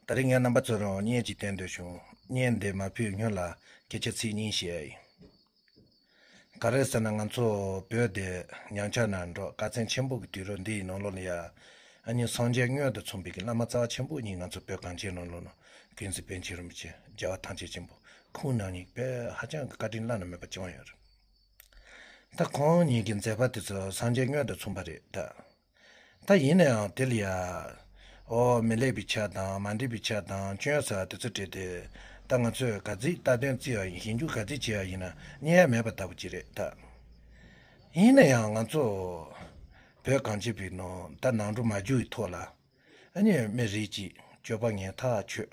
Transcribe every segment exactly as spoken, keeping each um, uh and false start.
ད་རིང་ངས་རྣམ་པ་ཚོར་བརྙན་ཅིག་བསྟན་འདོད་བྱུང་། བརྙན་འདི་མ་ཕུལ་སྔོན་ལ་སྐད་ཆ་ཚིག་གཉིས་བཤད་ཡ་ཡིན། ག་རེ་ཟེར་ན། ང་ཚོ་བོད་འདི་ཉམས་ཆག་ནང་འགྲོ་དཀའ་ཚེགས་ཆེན་པོ་གི་དུས་རབས་འདི་ཡི་ནང་ལོགས་ལ་ཡ། ཨ་ནི་སངས་རྒྱས་དངོས་དང་མཚུངས་པའི་གི་བླ་མ་རྩ་བ་ཆེན་པོ་གཉིས་ང་ཚོ་བོད་གངས་ཅན་ནང་ལོགས་ན། ཀུན་གཟིགས་པཎ་ཆེན་རིན་པོ་ཆེ། རྒྱལ་བ་ཐམས་ཅད་མཁྱེན་པ། ཁོང་རྣམ་གཉིས་དཔེ་ཧ་ཅང་གི་བཀའ་དྲིན་བླ་ན་མེད་པ་བསྐྱངས་ཡོད་རེད། ད་ཁོང་གཉིས་ཀྱི་མཛད་པ་དེ་ཚོ་སངས་རྒྱས་དངོས་དང་མཚུངས་པ་རེད་ད། ད་ཡིན་ན་ཡང་དེ་ལ་ཡ། ཨོ་མི་ལེགས་པའི་ཆ་དང་མ་འགྲིག་པའི་ཆ་དང་སྐྱོན་ཟེར་དེ་ཚོ་བྲིས་ཏེ། ད་ང་ཚོས་ག་ཚོད་ལྟ་དོན་བརྩི་བ་ཡིན། ཞིབ་འཇུག་ག་ཚོད་བྱས་པ་ཡིན་ན་རྙེད་ཡ་མེད་པ་ལྟ་བུ་ཅིག་རེད་ད། ཡིན་ན་ཡང་ང་ཚོ་བོད་གངས་ཅན་པའི་ནང་ད་ནང་འགྲོ་མ་འགྱུར་བའི་ཐོག་ལ། ཨ་ནི་མི་རིགས་གཅིག་སྤྱོད་པ་ངན་ཐག་ཆོད།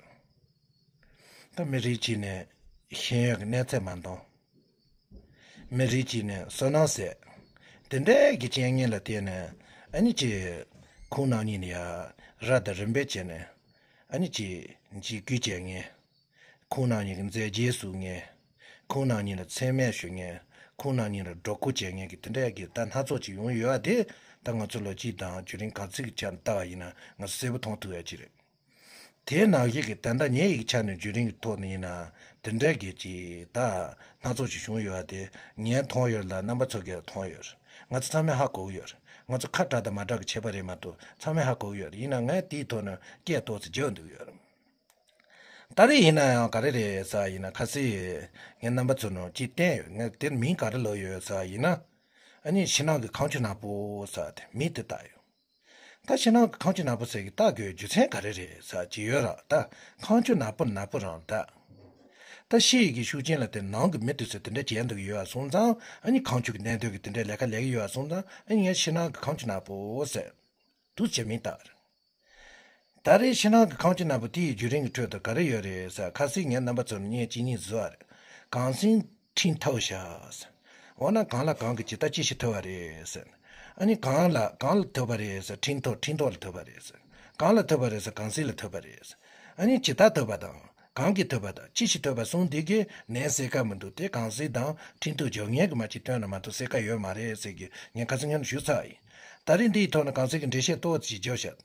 ད་མི་རིགས་གཅིག་ནས་ཤེས་ཡོན་གྱི་གནས་ཚད་མ་འདང་། མི་རིགས་གཅིག་ནས་བསོད་ནམས་ཟད། དེ་འདྲའི་གི་རྐྱེན་ངན་ལ་བརྟེན་ནས། ཨ་ནི་ཅིག་ཁོང་རྣམ་གཉིས་ནས་ཡ་ར་དང་རིམ་པས་བྱས་ནས། ཨ་ནི་ཅིག་འཇིགས་སྐུལ་བྱེད་མཁན། ཁོང་རྣམ་གཉིས་ཀྱི་མཛད་རྗེས་བསུ་མཁན། ཁོང་རྣམ་གཉིས་ལ་མཚན་སྨད་ཞུ་མཁན། ཁོང་རྣམ་གཉིས་ལ་སྒྲོ་སྐུར་བྱེད་མཁན་གྱི་དེ་འདྲའི་གི་ད་སྣ་ཚོགས་ཅིག་ཡོང་ཡོད་པ་དེ། ད་ང་ཚོ་ལོ་རྒྱུས་དང་བརྒྱུད་རིམ་གང་ཅིའི་ཆ་ནས་བལྟས་པ་ཡིན་ན་ང་ཚོ་གསལ་པོ་མཐོང་ཐུབ་ཡ་ཅིག་རེད། དེའི་ནང་བཞིན་གྱི་ད་ལྟ་ངའི་ཡིག་ཆ་ནས་བརྒྱུད་རིམ་གྱི་ཐོག་ནས་ཡིན་ན། དེ་འདྲའི་གི་ཅིག་ད་སྣ་ཚོགས་ཅིག་བྱུང་ཡོད་པ་དེ་ངས་མཐོང་ཡོད་ལ། རྣམ་པ་ཚོ་གིས་མཐོང་ཡོད། ང་ཚོ་ཚང་མས་ཧ་གོ་གི་ཡོད། ང་ཚོ་ཁ་གྲག་དང་མ་གྲག་གི་ཁྱད་པར་རེད་མ་གཏོགས་ཚང་མས་ཧ་གོ་གི་ཡོད། ཡིན་ན་ངས་དེའི་ཐོག་ནས་སྐད་ཏོག་ཙམ་རྒྱག་འདོད་ཡོད། ད་རེས་ཡིན་ན་ཡང་ག་རེ་རེད་ཟེར་ཡིན་ན། ཁ་སང་ངས་རྣམ་པ་ཚོ་ནང་ཅིག་བསྟན་ཡོད། ངས་དེར་མིང་ག་རེ་ལབ་ཡོད་ཟེར་ཡིན་ན། ཨ་ནི་ཕྱི་ནང་གི་ཁ་མཆུ་ནག་པོ་ཟེར་དེ་མིང་དེ་བཏགས་ཡོད། ད་ཕྱི་ནང་གི་ཁ་མཆུ་ནག་པོ་ཟེར་གི་བཏགས་དགོས་རྒྱུ་མཚན་ག་རེ་རེད་ཟེར་ཅིག་ཡོད་ར། ད་ཁ་མཆུ་ནག་པོ་ནག་པོ་རང་ད། ད་ཕྱི་ཡི་གི་ཤུགས་རྐྱེན་ལ་བརྟེན་ནང་གི་མི་དེ་ཚོས་དེ་འདྲ་བྱས་འདུག་གི་ཡོད་པ་སོང་ཙང་། ཨ་ནི་ཁ་མཆུ་གི་གནད་དོན་གི་དེ་འདྲའི་ལས་ཀ་ལས་གི་ཡོད་པ་སོང་ཙང་། ཨ་ནི་ངས་ཕྱི་ནང་གི་ཁ་མཆུ་ནག་པོ་ཟེར། འདུག་བྱས་མིང་བཏགས། ད་རེས་ཕྱི་ནང་གི་ཁ་མཆུ་ནག་པོ་དེ་ཡི་བརྒྱུད་རིམ་གྱི་ཁྲོད་དུ་ག་རེ་ཡོད་རེད་ཟེར། ཁ་སང་ངས་རྣམ་པ་ཚོར་བརྙན་གཅིག་གཉིས་བཟོས་པ་རེད། གངས་སེང་ཁྲིན་ཐའོ་ཤ་ཟེར། འོ་ན་གངས་ལ་གངས་ཀྱིས་ཇི་ལྟར་ཅི་ཞིག་ཐོབ་པ་རེད་ཟེར། ཨ་ནི་གངས་ལ་གངས་ལ་ཐོབ་པ་རེད་ཟེར། ཁྲིན་ཐའོ་ཁྲིན་ཐའོ་ལ་ཐོབ་པ་རེད་ཟེར། གངས་ལ་ཐོབ་པ་རེད་ཟེར། གངས་སེང་ལ་ཐོབ་པ་རེད་ཟེར། ཨ་ནི་ཇི་ལྟར་ཐོབ་པ་དང་། གང་གིས་ཐོབ་པ་དང་ཅི་ཞིག་ཐོབ་པ་གསུངས་དེ་གའི་ནང་གསལ་ཁ་མི་འདུག། དེ་གངས་སེང་དང་ཁྲིན་ཐའོ་སྦྱོར་མཁན་གྱི་མ་ཅིག་སྟོན་ན་མ་གཏོགས་གསལ་ཁ་ཡོད་མ་རེད་ཟེར་གི་ངས་ཁ་སང་སྔོན་ཞུས་ཚར་ཡིན། ད་རེས་འདིའི་ཐོག་ནས་གངས་སེང་གི་འགྲེལ་བཤད་ཏོག་ཙམ་ཞིག་བརྗོད་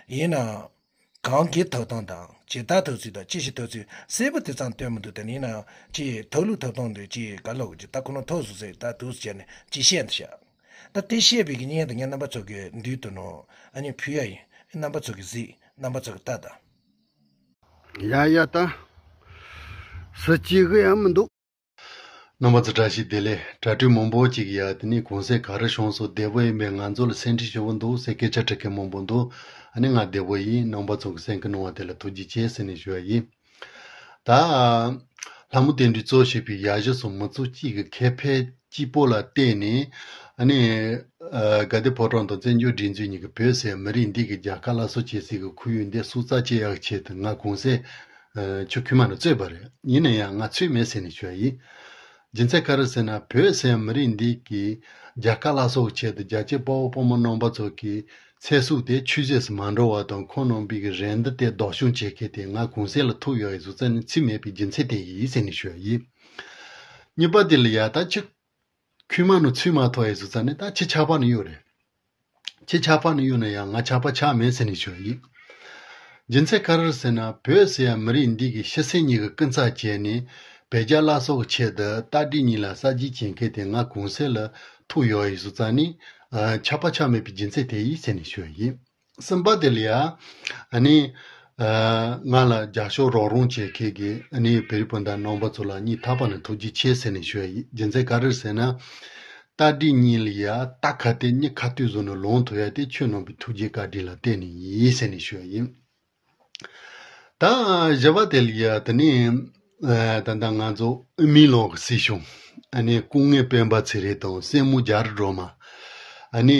བྱ། ཡིན་ནའང་། གང་གིས་ཐོབ་སྟངས་དང་ཇི་ལྟར་ཐོབ་ཚུལ་དང་ཅི་ཞིག་ཐོབ་ཚུལ་གསལ་པོ་དེ་ཙམ་སྟོན་མི་འདུག། དེ་ཡིན་ནའང་ཅིག་ཐོབ་ལུགས་ཐོབ་སྟངས་འདི་ཅིག་ག་ལོག་ཅིག་ད་ཁོ་ན་ཐོབ་སོང་ཟེར་ད་འདུག་ཟེར་ནས་ཅིག་བཤད་འདི་བྱ། ད་དེ་བཤད་པའི་གི་སྙན་དུ་ངས་རྣམ་པ་ཚོ་གི་མདུན་དུ་ནོ་ཨ་ནི་ཕུལ་ཡ་ཡིན། རྣམ་པ་ཚོ་གི་གཟིགས། རྣམ་པ་ཚོ་གི་ལྟ་དང་། ཡ་ཡ་ད། སུ་གཅིག་གི་ཡང་མི་འདུག། རྣམ་པ་ཚོ་བཀྲ་ཤིས་བདེ་ལེགས། དྲ་གྲོགས་མང་པོ་ཅིག་ཡ་དེ་ནས་གུང་སེང་ག་རེ་བྱུང་སོང་། བདེ་པོ་ཡིན་པས། ང་ཚོ་ལ་སེམས་ཁྲལ་ཞེ་པོ་འདུག་ཟེར་སྐད་ཆ་དྲི་མཁན་མང་པོ་འདུག། ཨ་ནི་ང་བདེ་པོ་ཡིན། རྣམ་པ་ཚོ་གི་སེམས་ཁུར་གནང་བ་དེ་ལ་ཐུགས་རྗེ་ཆེ་ཟེར་ནས་ཞུ་བ་ཡིན། ད། ལྷ་མོ་བསྟན་འགྲོས་གཙོ་བྱས་པའི་ཡ་གཞི་སོགས་མི་ཚོགས་གཅིག་གི་ཁེ་ཕན་གཅིག་པོ་ལ་བརྟེན་ནས། ཨ་ནི། ཨ། དགའ་ལྡན་ཕོ་བྲང་དང་བཙན་བྱོལ་སྒྲིག་འཛུགས་གཉིས་ཀྱིས་བོད་ཟེར་མི་རིགས་འདི་གི་རྒྱལ་ཁ་སླར་གསོ་བྱེད་སའི་གི་ཁོར་ཡུག་འདི་སྲོག་རྩ་གཅོད་ཡག་ཆེད་དུ་ང་གུང་སེང་། ཨ། ཆུ་ཁུག་མ་ནས་རྩོད་པ་རེད། ཡིན་ན་ཡང་ང་ཚོད་མེད་ཟེར་ནས་ཞུ་བ་ཡིན། རྒྱུ་མཚན་ག་རེ་ཟེར་ན། བོད་ཟེར་མི་རིགས་འདི་གི་རྒྱལ་ཁ་སླར་གསོ་གི་ཆེད་དུ་རྒྱལ་གཅེས་དཔའ་བོ་དཔའ་མོ་རྣམ་པ་ཚོ་གི་ཚེ་སྲོག་དེ་ཆུད་ཟོས་སུ་མ་འགྲོ་བ་དང་། ཁོང་རྣམ་པའི་གི་རེ་འདུན་དེ་ལྡོག་ཕྱོགས་བྱེད་མཁན་དེ་ང་གུང་སེང་ལ་ཐུག་ཡོད་པའི་བཟོ་ཙམ་ནི་ཚོད་མེད་པའི་རྒྱུ་མཚན་དེ་ཡིན་ཟེར་ནས་ཞུ་བ་ཡིན། གཉིས་པ་དེ་ལ་ཡ་ད་ཆུ་ཁུག་མ་ནས་ཚུད་མ་ཐུབ་པའི་བཟོ་ཙམ་ནི་ད་ཆུ་ཆག་པ་ནས་ཡོད་རེད། ཆུ་ཆག་པ་ནས་ཡོད་ན་ཡང་ང་ཆག་པ་ཆག་མེད་ཟེར་ནས་ཞུ་བ་ཡིན། རྒྱུ་མཚན་ག་རེ་ཟེར་ན། བོད་ཟེར་ཡ་མི་རིགས་འདི་གི་ཤི་གསོན་གཉིས་ཀྱི་སྐུ་ཚབ་བྱས་ནས་བོད་རྒྱལ་ལ་སོགས་ཆེད་དུ་རྟ་དྲེལ་གཉིས་ལ་གསར་བརྗེ་བྱེད་མཁན་དེ་ང་གུང་སེང་ལ་ཐུག་ཡོད་པའི་བཟོ་ཙམ་ནི། ཨ། ཆག་པ་ཆག་མེད་པའི་རྒྱུ་མཚན་དེ་ཡིན་ཟེར་ནས་ཞུ་བ་ཡིན། གསུམ་པ་དེ་ལ་ཡ། ཨ་ནི། ཨ། ང་ལ་རྒྱབ་སྐྱོར་རོགས་རམ་བྱེད་མཁན་གྱི་ཨ་ནི་བོད་རིགས་སྤུན་ཟླ་རྣམ་པ་ཚོ་ལ་སྙིང་ཐག་པ་ནས་ཐུགས་རྗེ་ཆེ་ཟེར་ནས་ཞུ་བ་ཡིན། རྒྱུ་མཚན་ག་རེ་ཟེར་ན། རྟ་དྲེལ་གཉིས་ལ་ཡ་རྟ་ཁ་གཏད་མྱི་ཁ་གཏད་བཟོས་ནས་ལངས་ཐུབ་ཡ་དེ་ཁྱོད་རྣམ་པའི་ཐུགས་རྗེ་བཀའ་དྲིན་ལ་བརྟེན་ནས་ཡིན་ཟེར་ནས་ཞུ་བ་ཡིན། ད་བཞི་པ་དེ་ལ་ཡ་དེ་ནི། ཨ། ད་ལྟ་ང་ཚོ་དབུ་མའི་ལམ་གྱི་སྲིད་སྐྱོང་། ཨ་ནི་སྐུ་ངོ་སྤེན་པ་ཚེ་རིང་དང་སྲས་མོ་རྒྱ་རི་སྒྲོལ་མ། ཨ་ནི་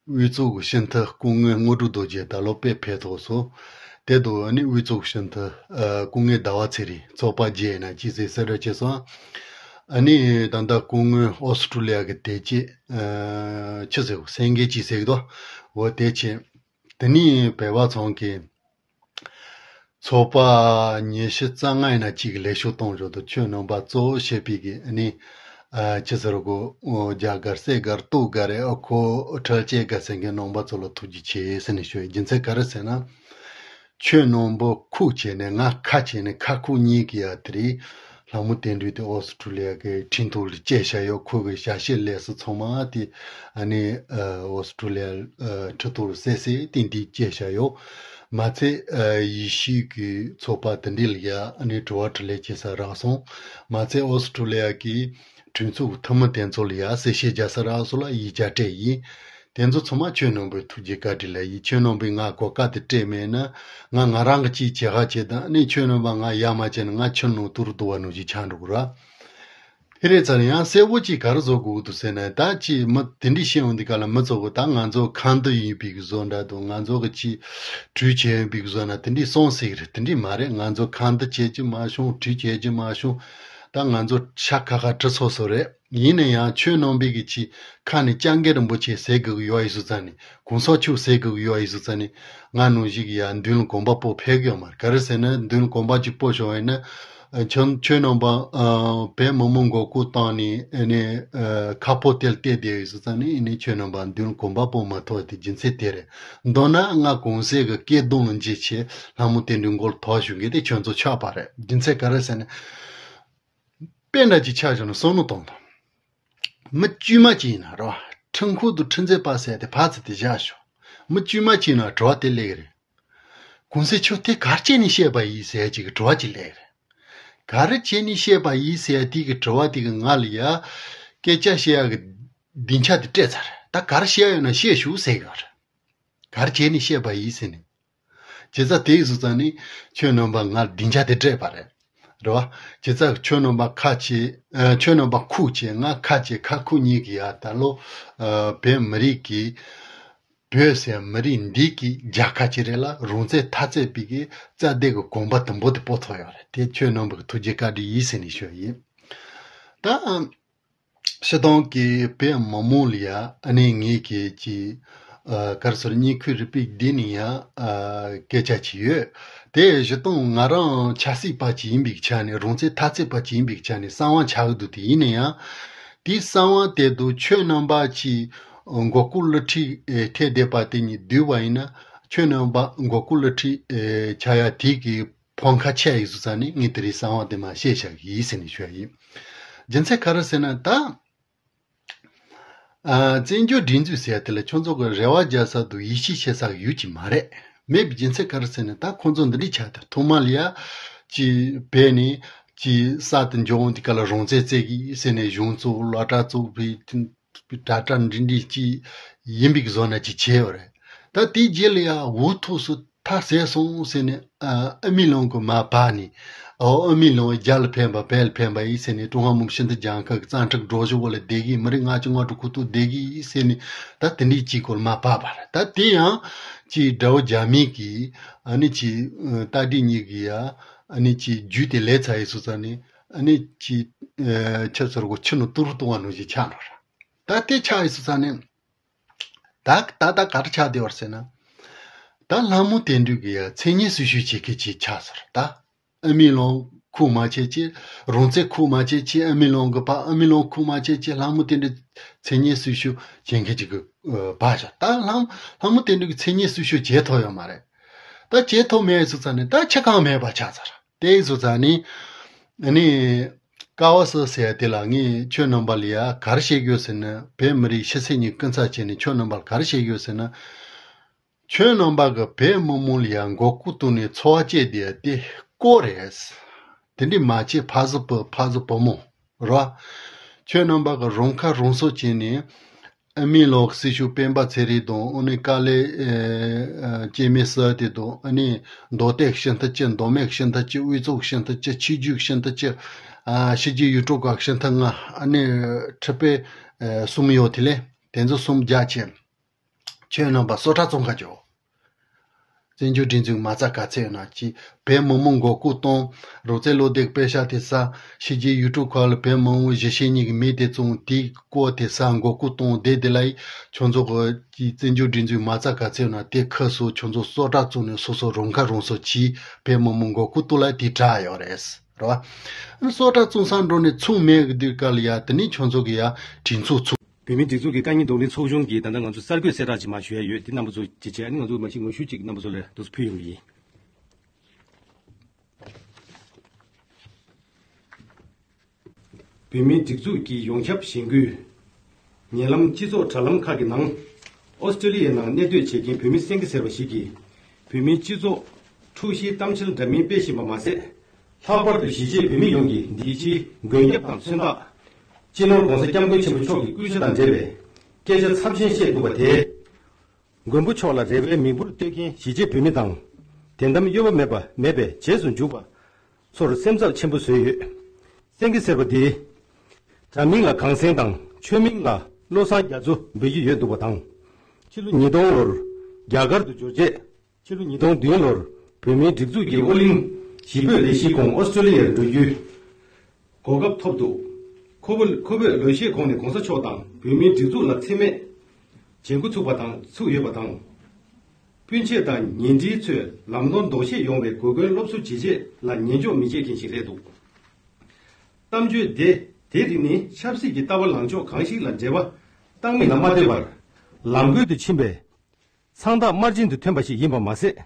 དབུས་གཙོ་གི་སྤྱི་འཐུས་སྐུ་ངོ་དངོས་གྲུབ་རྡོ་རྗེ་ད་ལོ་དཔེ་ཕེབས་ཐུབ་སོང་། དེ་དང་ཨ་ནི་དབུས་གཙོ་གི་སྤྱི་འཐུས། ཨ། སྐུ་ངོ་ཟླ་བ་ཚེ་རིང་ཚོགས་པ་བརྒྱད་ཡིན་ན་ཅི་ཟེར་གསལ་བསྒྲགས་བྱས་སོང་། ཨ་ནི་ད་ལྟ་སྐུ་ངོ་ཨོ་སི་ཀྲུ་ལི་ཡ་གི་དེ་ཅི། ཨ། ཆི་ཟེར་སེང་གེ་ཅི་ཟེར་གི་འདུག། འོ་དེ་བྱས། དེ་ནས་བོད་པ་ཚང་གི་ཚོགས་པ་ཉི་ཤུ་རྩ་ལྔ་ཡིན་ན་གཅིག་གི་ལས་ཤོག་གཏོང་བཞག་འདུག། ཁྱོད་རྣམ་པ་གཙོ་བོ་བྱས་པའི་གི་ཨ་ནི། ཨ། ཅི་ཟེར་གོ། རྒྱ་གར་སེ་གར་ཏོ་གར་རེ་ཨ་ཁོ་ཁྲལ་ཆེ་གར་ཟེར་མཁན་རྣམ་པ་ཚོ་ལ་ཐུགས་རྗེ་ཆེ་ཟེར་ནས་ཞུ་ཡི། རྒྱུ་མཚན་ག་རེ་ཟེར་ན། ཁྱོད་རྣམ་པ་ཁུག་བྱས་ནས་ང་ཁ་བྱས་ནས་ཁ་ཁུག་གཉིས་ཀྱི་ཡ་དེ་རེད། ལྷ་མོ་བསྟན་སྒྲོན་དེ་ཨོ་སི་ཁྲུ་ལི་ཡ་གི་ཁྲིམས་ཐོག་ལ་བསྐྱལ་བཞག་ཡོད། ཁོ་གི་ཞལ་བཤད་ལས་སུ་ཚང་མ་དེ་ཨ་ནི་ཨོ་སི་ཁྲུ་ལི་ཡ་ཁྲིམས་ཐོག་ལ་གསལ་གསལ་ཏན་ཏན་བསྐྱལ་བཞག་ཡོད། མ་ཚད་ཡེ་ཤུ་གི་ཚོགས་པ་དེ་འདྲས་ལ་ཡ་ཨ་ནི་དྲི་བ་དྲིས་ལན་བྱེད་ས་རག་སོང་། མ་ཚད་ཨོ་སི་ཁྲུ་ལི་ཡ་གི་གྲོས་ཚོགས་ཀྱི་འཐུས་མི་དེ་ཚོ་ལ་ཡ་གསལ་བཤད་རྒྱག་ས་རག་སོང་ལ་ཡིག་ཆ་སྤྲད་ཡིན། དེ་ཚོ་ཚང་མ་ཁྱོད་རྣམ་པའི་ཐུགས་རྗེ་བཀའ་དྲིན་ལ་ཡིན། ཁྱོད་རྣམ་པས་ང་གོ་སྐབས་དེ་སྤྲད་མེད་ན། ང་ང་རང་གི་ཅིག་བྱེད་ཁ་བྱེད་དང་ནི་ཁྱོད་རྣམ་པ་ང་ཡ་མ་བྱས་ན་ང་ཁྱོད་ནང་དུར་དུ་བ་ནང་ཅིག་ཆགས་འགྲོ་གི་ར། དེ་རེད་ཙང་ཡང་གསལ་པོ་ཅིག་ག་རེ་བཟོ་དགོས་འདུག་ཟེར་ན། ད་ཅིག་མི་དེ་འདྲས་བཤད་འོང་དུས་ག་ལ་མི་ཚོ་གི་ད་ང་ཚོ་ཁ་འདི་ཡིན་པའི་གི་བཟོ་འདྲ་འདུག་ང་ཚོ་གི་ཅིག་གྲོས་བྱས་ཡིན་པའི་གི་བཟོ་ན་དེ་འདྲས་སོང་ཟེར་གི་རེད། དེ་འདྲས་མ་རེད། ང་ཚོ་ཁ་འདི་བྱེད་ཀྱི་མ་བྱུང་། གྲོས་བྱེད་ཀྱི་མ་བྱུང་། ད་ང་ཚོ་ཤ་ཁ་ཁ་གྲི་ཚོ་སོ་རེད། ཡིན་ན་ཡང་ཁྱོད་རྣམ་པའི་གི་ཅིག་ཁ་ནས་སྐྱབས་མགོན་རིན་པོ་ཆེ་ཟེར་དགོས་ཀྱི་ཡོད་ཡིན་སུ་ཙང་ནས། གོང་ས་མཆོག་ཟེར་དགོས་ཀྱི་ཡོད་ཡིན་སུ་ཙང་ནས། ང་ནང་བཞིན་གི་ཡ་མདུན་ལ་གོམ་པ་སྤོ་ཕེབས་ཀྱི་ཡོད་མ་རེད། ག་རེ་ཟེར་ན་མདུན་ལ་གོམ་པ་ཅིག་སྤོ་བྱུང་བ་ཡིན་ན། ཁྱོད་ཁྱོད་རྣམ་པ་བོད་མི་མང་མགོ་སྐོར་བཏང་ནས་ཨ་ནི་ཁ་ཕོ་དེ་ལ་བལྟས་བསྡད་ཡོད་སུ་ཙང་ནས་ཨ་ནི་ཁྱོད་རྣམ་པ་མདུན་ལ་གོམ་པ་སྤོ་མ་ཐུབ་པ་དེ་རྒྱུ་མཚན་དེ་རེད། མདོར་ན་ང་གོང་ས་གི་སྐད་གདངས་ལ་འཇིགས་བྱས་ལྷ་མོ་བསྟན་སྒྲོན་མགོ་ལ་ཐོག་ཞུ་མཁན་དེ་ཁྱོད་ཚོ་ཆགས་པ་རེད། རྒྱུ་མཚན་ག་རེ་ཟེར་ན། དཔེ་འདྲ་ཅིག་ཆགས་བྱུང་ན་བསམ་བློ་གཏོང་དང་། མི་དཀྱུས་མ་ཅིག་ཡིན་ན་རེད་བ། ཁྲིམས་ཁང་དུ་ཁྲིམས་རྩོད་པ་ཟེར་དེ་ཕར་ཚུར་དེ་བཞག་ཤོག་མི་དཀྱུས་མ་ཅིག་ཡིན་ན་དྲི་བ་དེ་སླེབས་ཀྱི་རེད། གོང་ས་མཆོག་དེ་ག་རེ་བྱས་ནས་བཤད་པ་ཡིན་ཟེར་ཅིག་གི་དྲི་བ་ཅིག་སླེབས་ཀྱི་རེད། ག་རེ་བྱས་ནས་བཤད་པ་ཡིན་ཟེར་དེ་གི་དྲི་བ་དེ་གི་ང་ལ་ཡ་སྐད་ཆ་བཤད་ཡ་གི་སྡིངས་ཆ་དེ་སྤྲད་ཚར། ད་ག་རེ་བཤད་ཡོད་ན་བཤད་ཤོག་ཟེར་གི་རེད། ག་རེ་བྱས་ནས་བཤད་པ་ཡིན་ཟེར་ནས། བྱས་ཙང་དེ་ཡིན་སོང་ཙང་ནི་ཁྱོད་རྣམ་པ་ང་ལ་སྡིངས་ཆ་དེ་སྤྲད་པ་རེད། རེད་བ། བྱས་ཙང་ཁྱོད་རྣམ་པ་ཁ་ཆེ། ཨ། ཁྱོད་རྣམ་པ་ཁུག་ཆེ་ང་ཁ་ཆེ། ཁ་ཁུག་གཉིས་ཀྱི་ཡ་ད་ལོ། ཨ། བོད་མི་རིགས་ཀྱི། བོད་ཟེར་མི་རིགས་འདི་གི་རྒྱལ་ཁབ་ཅིག་རེད་ལ། རང་བཙན་འཐབ་རྩོད་པའི་གི་རྩ་དེ་གི་གོམ་པ་དུམ་བུ་དེ་སྤོ་ཐུབ་ཡོད་རེད། དེ་ཁྱོད་རྣམ་པ་གི་ཐུགས་རྗེ་བཀའ་དྲིན་ཡིན་ཟེར་ནས་ཞུ་ཡིན། ད། སྤྱིར་བཏང་གི་བོད་མི་མང་ལ་ཡ་ཨ་ནི་ངེད་ཀྱི་ཅི། ཨ། ག་རེ་ཟེར། བརྙན་འཕྲིན་རིག་པའི་སྡེ་ནས་ཡ། ཨ། སྐད་ཆ་ཅིག་ཡོད། དེ་སྤྱིར་བཏང་ང་རང་ཆབ་སྲིད་པ་ཅིག་ཡིན་པའི་ཆ་ནས། རང་བཙན་འཐབ་རྩོད་པ་ཅིག་ཡིན་པའི་ཆ་ནས་གསང་བ་ཆགས་ཀྱི་འདུག་དེ་ཡིན་ན་ཡང་། དེའི་གསང་བ་དེ་དུ་ཁྱོད་རྣམ་པ་ཅིག་མགོ་སྐོར་གླུ་ཁྲིད་ཐེབས་བསྡད་པ་དེ་གཉིས་བསྡུས་པ་ཡིན་ན། ཁྱོད་རྣམ་པ་མགོ་སྐོར་གླུ་ཁྲིད་ཆགས་ཡ་དེ་གི་ཕོན་ཁ་ཆེ་ཡིན་སོང་ཙང་ནི་ངས་དེ་རིང་གསང་བ་དེ་མར་བཤད་བཞག་གི་ཡིན་ཟེར་ནས་ཞུ་ཡ་ཡིན། རྒྱུ་མཚན་ག་རེ་ཟེར་ན་ད། ཨ། བཙན་བྱོལ་སྒྲིག་འཛུགས་ཟེར་ཡ་དེ་ལ་ཁྱོད་ཚོ་གི་རེ་བ་རྒྱག་ས་དང་ཡིད་ཆེས་བྱེད་ས་གི་ཡུལ་ཅིག་མ་རེད། མེད་པའི་རྒྱུ་མཚན་ག་རེ་ཟེར་ན་ད་ཁོང་ཚོ་འདི་འདྲའི་ཆགས་ཏེ་ཐོག་མ་ལ་ཡ། ཅིག་བོད་ནས་ཅིག་གསར་དུ་འབྱུང་འོང་དུས་སྐབས་ལ་རང་བཙན་རྩོད་གི་ཟེར་ནས་གཞུང་བཙུགས་སློབ་གྲྭ་བཙུགས་པའི་དྲ་གྲ་འདྲི་འདྲི་ཅིག་ཡིན་པའི་བཟོ་འདྲ་ཅིག་བྱས་ཡོད་རེད། ད་དེའི་རྗེས་ལ་ཡ་འུ་ཐུག་སུ་མཐའ་ཟད་སོང་ཟེར་ནས། ཨ། ཨ་མི་ལོང་གི་མར་བབས་ནས། ཨོ། ཨ་མི་ལོང་རྒྱ་ལ་ཕན་པ་བོད་ལ་ཕན་པ་ཡིན་ཟེར་ནས། ཀྲུང་ཧྭ་མི་རིགས་སྤྱི་མཐུན་རྒྱལ་ཁབ་ཀྱི་རྩ་ཁྲིམས་སྒྲོམ་གཞི་འོག་ལ་བསྡད་གི། མི་རིགས་ལྔ་བཅུ་ང་དྲུག་ཁུ་ཐུག་བསྡད་གི་ཟེར་ནས། ད་དེ་འདྲའི་ཅིག་སྐོར་མར་བབས་པ་རེད། ད་དེ་ཡང་ཅིག་དགྲ་བོ་རྒྱ་མི་གིས་ཨ་ནི་ཅིག་ཨ། རྟ་དྲེལ་གཉིས་ཀྱི་ཡ་ཨ་ནི་ཅིག་རྒྱུག་དེ་ལས་ཚར་ཡིན་སོང་ཙང་ནི། ཨ་ནི་ཅིག་ཨ། ཁྱོད་ཚོར་གོ་ཁྱི་ནང་དུར་གཏོང་བ་ནང་བཞིན་ཆགས་འགྲོ་ར། ད་དེ་ཆགས་ཡིན་སོང་ཙང་ནི། ད་ད་ད་ག་རེ་ཆགས་བསྡད་པ་རེད་ཟེར་ན། ད་ལྷ་མོ་བསྟན་སྒྲོན་གྱི་ཡ་མཚན་སྙན་སྲི་ཞུ་བྱེད་མཁན་ཅིག་ཆགས་སོང་ར། ད་ཨ་མི་ལོང་ཁུག་མ་བྱེད་ཅེས། རང་བཙན་ཁུག་མ་བྱེད་ཅེས། ཨ་མི་ལོང་གི་ཕར་ཨ་མི་ལོང་ཁུག་མ་བྱེད་ཅེས། ལྷ་མོ་བསྟན་སྒྲོན་མཚན་སྙན་སྲི་ཞུ་བྱེད་མཁན་ཅིག་གི་ཨ། བབས་ཤག་ད་ལྷ་ལྷ་མོ་བསྟན་སྒྲོན་གྱི་མཚན་སྙན་སྲི་ཞུ་བྱེད་ཐུབ་ཡོད་མ་རེད། ད་བྱེད་ཐུབ་མེད་སོང་ཙང་ནི་ད་ཆ་གང་མེད་པ་ཆགས་ཚར། དེ་སོང་ཙང་ནི། ཨ་ནི། ཀ་བ་སི་ཟེར་ཡ་དེ་ལ་ངས་ཁྱོད་རྣམ་པ་ལ་ཡ་ག་རེ་བཤད་ཀྱི་ཡོད་ཟེར་ན། བོད་མི་རིགས་ཕྱི་གསལ་ནས་ཀུན་རྫོབ་བྱས་ནས་ཁྱོད་རྣམ་པ་ལ་ག་རེ་བཤད་ཀྱི་ཡོད་ཟེར་ན། ཁྱོད་རྣམ་པ་གི་བོད་མི་མང་ལ་ཡ་མགོ་སྐོར་གཏོང་ནས་འཚོ་བ་སྐྱེལ་བསྡད་ཡ་དེ་ལྐོག་རེད། དེ་འདྲས་མ་བྱེད། ཕ་བཟོ་བུ་ཕ་བཟོ་བུ་མོ་ར། ཁྱོད་རྣམ་པ་གི་རང་ཁ་རང་གསོ་བྱས་ནས། ཨ་མི་ལོག་སྲི་ཞུ་སྤེན་པ་ཚེ་རིང་དང་། ཨ་ནི་དཀའ་ལས་ཨེ་ཨེ་སྐྱེ་དམན་ཟེར་དེ་དང་། ཨ་ནི་མདོ་སྟོད་ཤིན་ཏུ་ཅི། མདོ་སྨད་ཤིན་ཏུ་ཅི། དབུས་གཙང་ཤིན་ཏུ་ཅི། ཆོས་བརྒྱུད་ཤིན་ཏུ་ཅི། ཨ། ཕྱི་རྒྱལ་ཡུལ་གྲུ་ཁག་ཤིན་ཏུ་ལྔ། ཨ་ནི་ཁྲི་པའི་ཨེ་གསུམ་ཡོད། དེ་ལས་དེ་ཚོ་གསུམ་རྒྱ་ཆེ། ཁྱོད་རྣམ་པ་སོ་ཁྲ་བཙོང་ག་འགྱོ། བཙན་བྱོལ་སྒྲིག་འཛུགས་མ་རྩ་ག་ཚད་ཡོད་ན་ཅི། བོད་མི་མང་མགོ་སྐོར་གཏོང་། རང་བཙན་བློ་བདེ་པེ་ཤ་དེ་ཟ། ཕྱི་རྒྱལ་ཡུལ་གྲུ་ཁག་ལ་བོད་མི་མང་གཞིས་བྱེས་གཉིས་ཀྱི་མི་དེ་བཙོང་། དེའི་སྐོར་དེ་ཟ། མགོ་སྐོར་གཏོང་། དེ་དེ་ལ་ཡི་ཁྱོད་ཚོ་གི་ཅི་བཙན་བྱོལ་སྒྲིག་འཛུགས་མ་རྩ་ག་ཚད་ཡོད་ན་དེ་ཁུར་སོང་། ཁྱོད་ཚོ་སོ་ཁྲ་བཙོང་ནས་སོ་སོ་རང་ཁ་རང་གསོ་བྱས། བོད་མི་མང་མགོ་སྐོར་གཏོང་ལ་དེ་དྲག་ཡོད་རེད། རེད་བ། སོ་ཁྲ་བཙོང་ས་འགྲོ་ནས་ཚུགས་མེད་གི་དུས་སྐབས་ལ་ཡ་དེ་ནས་ཁྱོད་ཚོ་གི་ཡ་གྲོས་ཚོགས་ཚུགས། བོད་མིའི་སྒྲིག་འཛུགས་ཀྱི་དཀའ་ངལ་གདོང་ལེན་ཚོགས་ཆུང་གིས་ད་ལྟ་ང་ཚོ་གསར་འགོད་གསལ་བསྒྲགས་ཅིག་མར་ཞུ་ཡ་ཡོད། དེ་རྣམ་པ་ཚོ་ཅིག་བྱས། ཨ་ནི་ང་ཚོ་མ་གཞི་ངོ་ཤུགས་ཅིག་རྣམ་པ་ཚོ་ལ་འདུག་སེ་ཕུལ་ཡོང་གི་ཡིན། བོད་མིའི་སྒྲིག་འཛུགས་ཀྱི་ཡོངས་ཁྱབ་གཞེན་སྐུལ། ཉེ་ལམ་སྤྱི་ཚོགས་དྲ་ལམ་ཁག་གི་ནང་། ཨོ་སི་ཀྲོ་ལི་ཡའི་ནང་གནས་སྡོད་བྱེད་མཁན་བོད་མི་སེང་གེ་ཟེར་བ་ཞིག་གིས། བོད་མིའི་སྤྱི་ཚོགས་འཁྲུག་གཞིའི་གཏམ་འཆལ་འདྲ་མིན་སྤེལ་བཞིན་པ་མ་ཟད། ལྷག་པར་དུ་གཞིས་བྱེས་བོད་མི་ཡོངས་ཀྱིས་འདིའི་ཕྱིའི་མགོན་སྐྱབས་དང་མཚོན་རྟགས། སྤྱི་ནོར་༧གོང་ས་༧སྐྱབས་མགོན་ཆེན་པོ་མཆོག་གི་སྐུ་ཕྱྭ་དང་འབྲེལ་བའི་སྐད་ཆ་ཚབས་ཆེན་བཤད་འདུག་པ་དེས། མགོན་པོ་མཆོག་ལ་རེ་བའི་མིག་འབུར་གཏོད་མཁན་གཞིས་བྱེས་བོད་མི་དང་། དད་དམ་གཡོ་བ་མེད་པ་མེད་པའི་རྗེས་སུ་འཇུག་པ་ཚོར་སེམས་འཚབ་ཆེན་པོ་བཟོས་ཡོད། སེང་གེ་ཟེར་བ་འདིས། དྲ་མིང་ལ་གངས་སེང་དང་ཆོས་མིང་ལ་བློ་བཟང་རྒྱ་མཚོ་འབོད་ཀྱི་ཡོད་འདུག་པ་དང་། ཕྱི་ལོ་ཉིས་སྟོང་ལོར་རྒྱ་གར་དུ་འབྱོར་རྗེས། ཕྱི་ལོ་ཉིས་སྟོང་བདུན་ལོར་བོད་མིའི་སྒྲིག་འཛུགས་ཀྱི་ཨོ་གླིང་གཞིས་སྤོས་ལས་གཞིའི་ཁོངས་ཨོ་སི་ཀྲོ་ལི་ཡར་འགྲོ་རྒྱུའི་གོ་སྐབས་ཐོབ་འདུག། ཁོ་བོ་ཁོ་བོས་ལོ་ཤས་གོང་ནས་༧གོང་ས་མཆོག་དང་བོད་མིའི་སྒྲིག་འཛུགས་ལ་འཚེ་མེད་བྱེད་འགོ་ཚུགས་པ་དང་ཚུགས་ཡོད་པ་དང་། སྤུན་མཆེད་དང་ཉེ་འབྲེལ་ཚོས་ལམ་ལྷོང་ལྡོག་ཤེས་ཡོང་བའི་གོ་སྐོན་སློབ་གསོ་བྱེད་ཆེད་ལ་ཉན་འཇོག་མི་བྱེད་མཁན་ཞིག་རེད་འདུག། གཏམ་བརྗོད་དེ་དེ་རིགས་ནི་ཆབ་སྲིད་ཀྱི་ལྟ་བ་ལངས་ཕྱོགས་གང་ཞིག་ལ་འབྲེལ་བ་བཏང་མིན་ལ་མ་ལྟོས་པར། ལམ་གོལ་དུ་ཕྱིན་པའི་མཚང་རྟགས་དམར་རྗེན་དུ་ཐོན་པ་ཞིག་ཡིན་པ་མ་ཟད།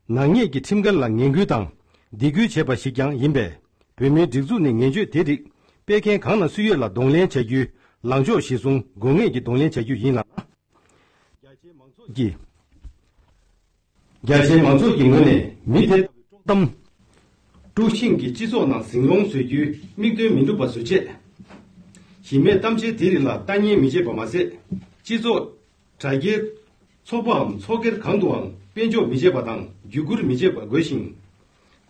ནག་ཉེས་ཀྱི་ཁྲིམས་འགལ་ལ་ངན་སྐུལ་དང་སྡིགས་སྐུལ་བྱས་པ་ཞིག་ཀྱང་ཡིན་པས། བོད་མིའི་སྒྲིག་འཛུགས་ནས་ངན་བྱུས་དེ་རིགས་སྤེལ་མཁན་གང་ན་སུ་ཡོད་ལ་གདོང་ལེན་བྱ་རྒྱུའི་ལངས་ཕྱོགས་གཞིར་བཟུང་དགོས་ངེས་ཀྱི་གདོང་ལེན་བྱ་རྒྱུ་ཡིན་ལ། རྒྱ་ཆེའི་མང་ཚོགས་ཀྱིས། རྒྱ་ཆེའི་མང་ཚོགས་ཀྱི་ངོས་ནས་མི་དེ་ལྟ་བུའི་དཀྲོག་གཏམ། དཀྲུག་ཤིང་གིས་སྤྱི་ཚོགས་ནང་ཟིང་སློང་བཟོ་རྒྱུའི་དམིགས་དོན་མི་འགྲུབ་པ་བཟོ་ཆེད། གཞི་མེད་གཏམ་འཆལ་དེ་རིགས་ལ་ལྟ་ཉན་མི་བྱེད་པ་མ་ཟད། སྤྱི་ཚོགས། དྲ་རྒྱའི་ཚོགས་པའམ་ཚོགས་སྒེར་གང་དུའང་དཔལ་འབྱོར་མི་བྱེད་པ་དང་བརྒྱུད་བསྐུར་མི་བྱེད་པ་དགོས་ཤིང་།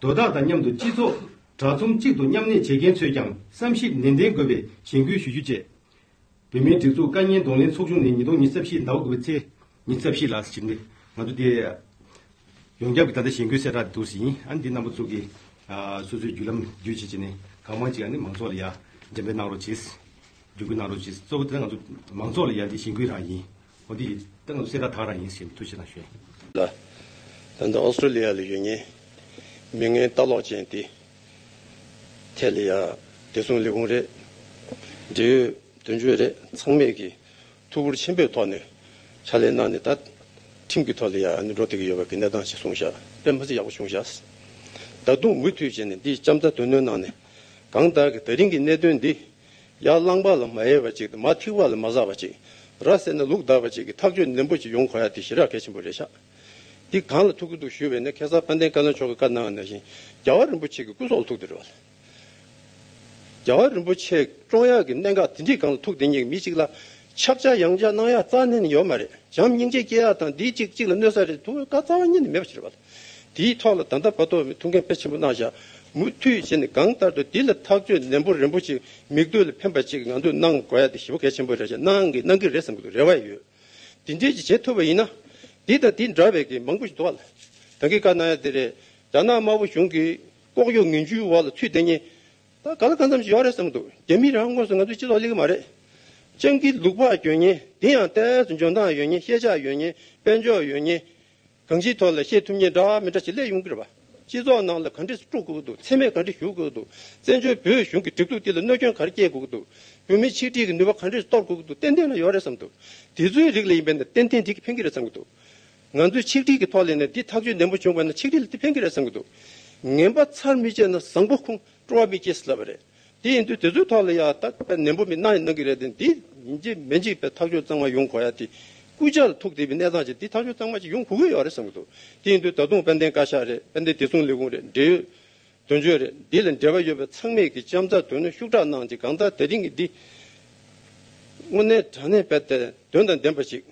དོ་བདག་དང་མཉམ་དུ་སྤྱི་ཚོགས་དྲ་ཚོམས་གཅིག་ཏུ་མཉམ་གནས་བྱེད་མཁན་ཚོས་ཀྱང་བསམ་ཞིབ་ནན་ཏན་དགོས་པའི་གཞེན་སྐུལ་ཞུ་རྒྱུ་བཅས། བོད་མིའི་སྒྲིག་འཛུགས་བཀའ་རྙིང་གདོང་ལེན་ཚོགས་ཆུང་ནས་ཉིས་སྟོང་ཉི་ཤུ་རྩ་བཞི་ཟླ་བ་དགུ་པའི་ཚེས་ཉི་ཤུ་རྩ་བཞི་ལ་ཟེར་གྱི་འདུག། ང་ཚོ་དེ་ཡོངས་ཁྱབ་ཀྱི་ད་ལྟ་གཞེན་སྐུལ་གསལ་བསྒྲགས་འདུག་ཟིན། ཨ་ནི་འདི་རྣམ་པ་ཚོ་གིས་ཨ་སོ་སོའི་བརྒྱུད་ལམ་བརྒྱུད་བྱེད་བྱས་ནས་གང་མང་ཅིག་ཨ་ནི་མང་ཚོགས་ལ་ཡ་འགྲེམས་སྤེལ་གནང་རོགས་བྱེད། བརྒྱུད་སྐུལ་གནང་རོགས་བྱེད། གཙོ་བོ་དེ་ང་ཚོ་མང་ཚོགས་ལ་ཡ་འདི་གཞེན་སྐུལ་རང་ཡིན། འོ་འདི་ད་ང་ཚོ་གསལ་བསྒྲགས་དག་རང་ཡིན་ཞེས་ཐུགས་རྗེ་གནང་ཞུ། ལ། ད་ལྟ་ཨོ་སི་ཀྲོ་ལི་ཡ་ལ་ཡོད་མཁན་མི་ངན་ལྟ་ལོག་ཅན་དེ་ཐད་ལ་ཡ་བདེ་སྲུང་ལས་ཁུངས་རེད། འབྲེལ་ཡོད་དོན་གཅོད་རེད། ཚང་མས་ཀྱི་ཐུགས་ཁུར་ཆེན་པོའི་ཐོག་ནས་ཕྱག་ལས་གནང་ནས། ད་ཁྲིམས་ཀྱི་ཐོག་ལ་ཡ་ཨ་ནི་འགྲོ་བསྡད་ཀྱི་ཡོད་པ་གི་གནས་སྟངས་ཤིག་བཟུང་བཞག། དཔེ་མི་སྲིད་ཡག་པོ་བྱུང་བཞག། ད་དུང་མུ་མཐུད་བྱས་ནས་འདི་ལྕམ་ཚ་དོན་གནོན་གནང་ནས་གང་ལྟར་གྱི་ད་རིང་གི་གནད་དོན་འདི་ཡར་རླངས་པ་ལ་མ་ཡལ་བ་ཅིག་དང་མར་ཐིགས་པ་ལ་མ་ཟགས་པ་ཅིག། ར་བསད་ན་ལུག་འདག་པ་ཅིག་གི་ཐག་གཅོད་ནན་པོ་ཅིག་ཡོང་དགོས་ཡ་དེ་ཞེ་དྲག་གལ་ཆེན་པོ་རེད་ཤག། འདི་གང་ལ་ཐུག་གི་འདུག་ཞུས་པ་ཡིན་ན། ཁ་སང་དཔལ་ལྡན་བཀའ་བློན་མཆོག་གིས་བཀའ་གནང་ནང་བཞིན་རྒྱལ་བ་རིན་པོ་ཆེ་གི་སྐུ་སྲོག་ལ་ཐུག་བསྡད་རེད་བ། རྒྱལ་བ་རིན་པོ་ཆེ་བཀྲོངས་ཡག་གི་གནད་འགག་དེ་འདྲའི་སྒང་ལ་ཐུག་བསྡད་མཁན་གྱི་མི་གཅིག་ལ་ཆག་ཆག་ཡང་ཆག་གནང་ཡག་རྩ་ནས་ནས་ཡོད་མ་རེད། བྱམས་སྙིང་རྗེ་སྐྱེ་ཡག་དང་འདིའི་གཅིག་གཅིག་ལ་གནོད་ས་རེད་ཐུག་བཀའ་རྩ་བ་ཉིད་ནས་མེད་པ་ཞིག་རེད་བ། དེའི་ཐོག་ལ་ད་ལྟ་བར་དུ་ཐུགས་འགན་དཔེ་ཆེན་པོ་གནང་བཞག། མུ་མཐུད་བྱས་ནས་གང་ལྟར་དུ་འདི་ལ་ཐག་གཅོད་ནན་པོ་རིན་པོ་ཆེ་མིག་ལྟོས་ལ་ཕན་པ་ཅིག་ང་ཚོས་གནང་དགོས་ཡ་དེ་ཞེ་པོ་གལ་ཆེན་པོ་རེད་བཞག། གནང་གི་གནང་གི་རེད་བསམ་གྱི་འདུག། རེ་བ་ཡོད། དེ་འདྲའི་ཅིག་བྱེད་ཐུབ་པ་ཡིན་ན། འདི་དང་འདི་འདྲ་བའི་གི་མང་པོ་ཞིག་འདུག་བ། ད་གིན་བཀའ་གནང་ཡ་དེ་རེད། རྒྱ་ནག་དམར་པོ་གཞུང་གི་ལྐོག་གཡོ་ངན་ཇུས་འོག་ལ་ཚུད་བསྡད་མཁན། ད་ག་ལ་གང་འཚམ་ཞིག་ཡོད་རེད་བསམ་གྱི་འདུག། རྒྱ་མི་རང་དངོས་སུ་ང་ཚོའི་སྤྱི་ཚོགས་སླེབས་ཀྱི་མ་རེད། སྤྱང་ཀི་ལུག་པགས་གྱོན་མཁན། དེ་ཡང་ཏོག་ཙམ་འཇོན་ཐང་ཡོད་མཁན། ཤེས་བྱ་ཡོད་མཁན། དཔལ་འབྱོར་ཡོད་མཁན། གང་ཅིའི་ཐོག་ལ་བཤད་ཐུབ་མཁན་འདྲ་མི་འདྲ་ཞིག་སླེབས་ཡོང་གི་རེད་པ། སྤྱི་ཚོགས་ནང་ལ་ག་འདྲས་སེ་དཀྲུག་དགོས་ཀྱི་འདུག། མཚན་སྨད་ག་འདྲས་ཞུ་དགོས་ཀྱི་འདུག། བཙན་བྱོལ་བོད་གཞུང་གི་སྒྲིག་འཛུགས་འདི་ལ་གནོད་སྐྱོན་ག་རེ་སྐྱེལ་དགོས་ཀྱི་འདུག། བོད་མིའི་ཆིག་སྒྲིལ་གྱི་ནུས་པ་ག་འདྲས་གཏོར་དགོས་ཀྱི་འདུག། ཏན་ཏན་ལ་ཡོད་རེད་བསམ་འདུག། དེ་ཚོའི་རིགས་ལ་ཡིན་པས་ན་ཏན་ཏན་འགྲིག་གི་ཕན་གྱི་རེད་བསམ་གྱི་འདུག། ང་ཚོའི་ཆིག་སྒྲིལ་གྱི་ཐོག་ལ་ནས་འདི་ཐག་གཅོད་ནན་པོ་བྱུང་བ་ན་ཆིག་སྒྲིལ་ལ་འདི་ཕན་གྱི་རེད་བསམ་གྱི་འདུག། ངན་པ་ཚར་མི་བཅད་ན་བཟང་པོ་ཁུངས་སྤྲོ་བ་མི་སྐྱེ་ཟེར་ལབ་པ་རེད། དེ་ཡིན་དུས་དེ་ཚོའི་ཐོག་ལ་ཡ་ད་དཔེ་ནན་པོ་མི་གནང་ཡིན་གནང་གི་རེད་དེ། འདི་ཡིན་གཅིག་མིན་གཅིག་དཔེ་ཐག་གཅོད་གཙང་མ་ཡོང་དགོས་ཡ་དེ་སྐུ་ཕྱྭ་ལ་ཐུག་བསྡད་པའི་གནས་སྟངས་ཅིག། འདི་ཐག་གཅོད་གཙང་མ་ཅིག་ཡོང་དགོས་ཀྱི་ཡོད་རེད་བསམ་གྱི་འདུག། དེ་ཡིན་དུས་ད་དུང་དཔལ་ལྡན་བཀའ་ཤག་རེད། དཔལ་ལྡན་བདེ་སྲུང་ལས་ཁུངས་རེད། འབྲེལ་ཡོད་དོན་གཅོད་རེད། འདི་ལ་འབྲེལ་བ་ཡོད་པའི་ཚང་མས་ཀྱི་ལྕམ་ཚ་དོན་གནོན་ཤུགས་དྲག་གནང་ཅིག། གང་ལྟར་དེ་རིང་གི་འདི་དངོས་གནས་དྲང་གནས་དཔེ་དེ་དོན་དང་ལྡན་པ་ཅིག།